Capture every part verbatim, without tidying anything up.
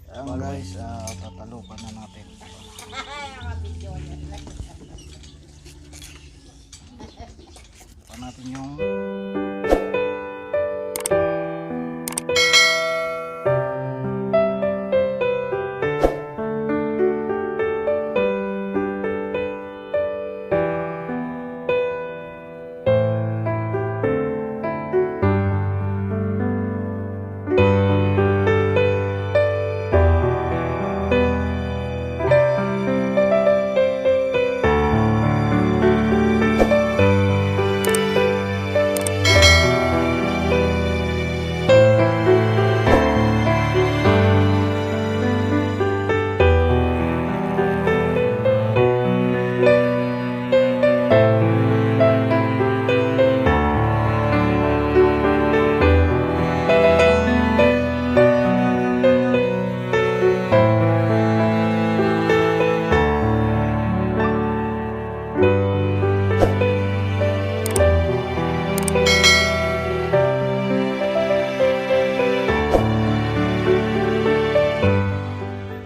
Ayan guys, ah, tatalupan na natin. Talupan natin yung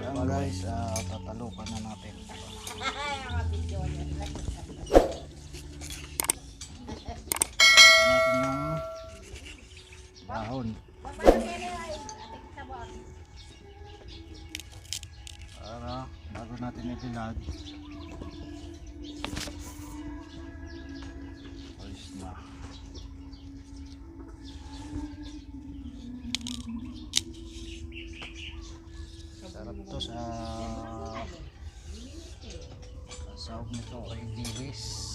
Ayan guys, ah, tatalupan na natin. Talupan natin yung dahon. Para bago natin ibilad. Ayos na. Sarap to sa, sa sahog nito ay dilis.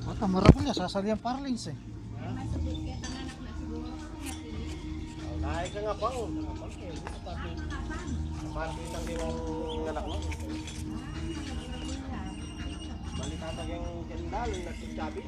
Ata marabul ya, sasali ang parlings eh. Ay, ka nga bang, nga bang, eh, pati, pati ng limang anak mo. Balita ta yung kendal, nagsasabi.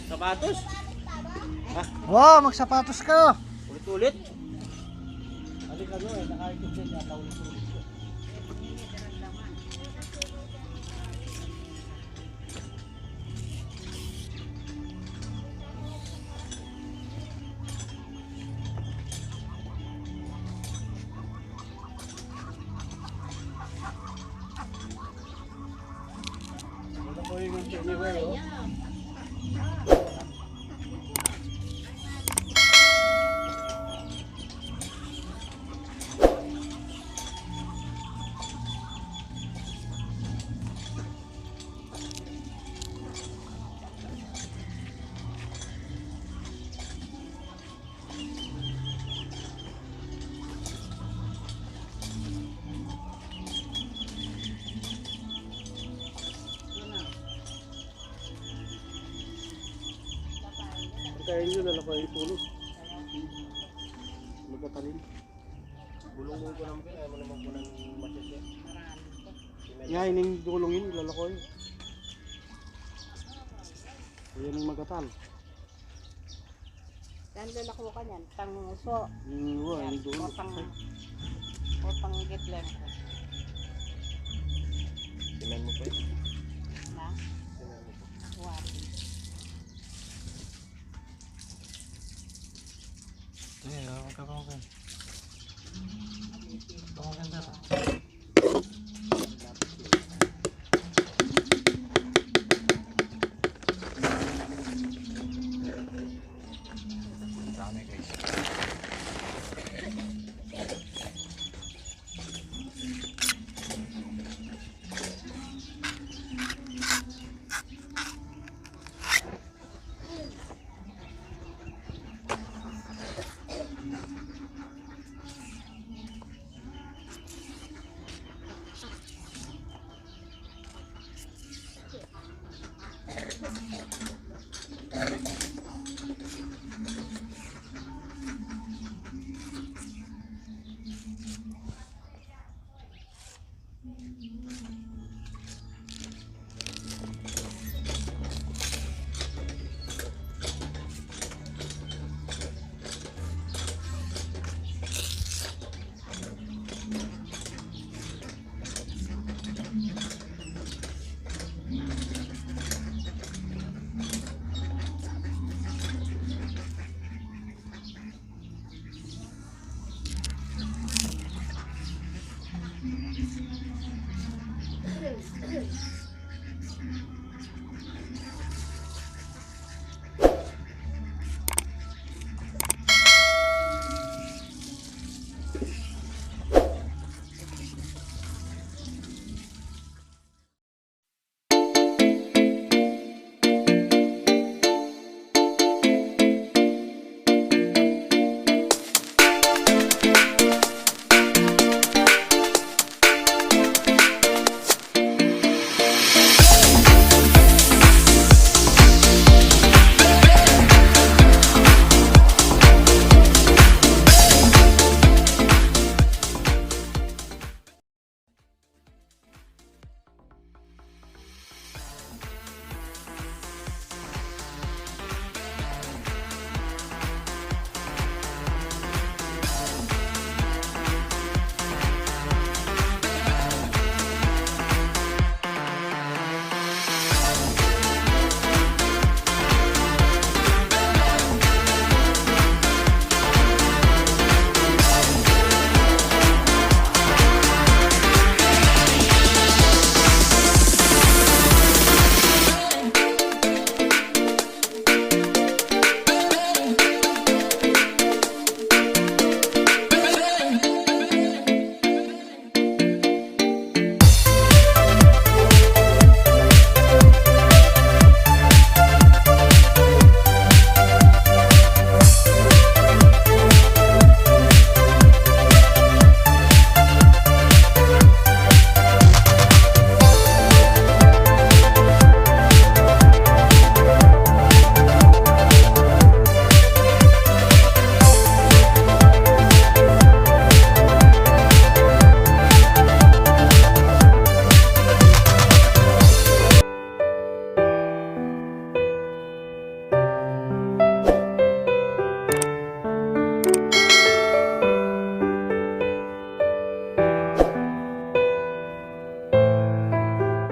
Sapatos? Ha? Wow, magsapatos ka. Ulit-ulit? Halika, no, eh, nakaikot siya, paulit-ulit siya. Kaya yun, lalako yung tulog. Magkatalim. Gulung mo ko lang, kaya mo naman ko nang masisi. Nga, ining gulung yun, lalako yun. Ayan yung magatal. Dan lalako ka niyan, tang uso. Hmm, wa, yan, ini dulo. Utang, utang gitlen. Simen mo pa yun. Na? Simen mo pa. Wa. Eh, okay pa, okay. Maganda pa.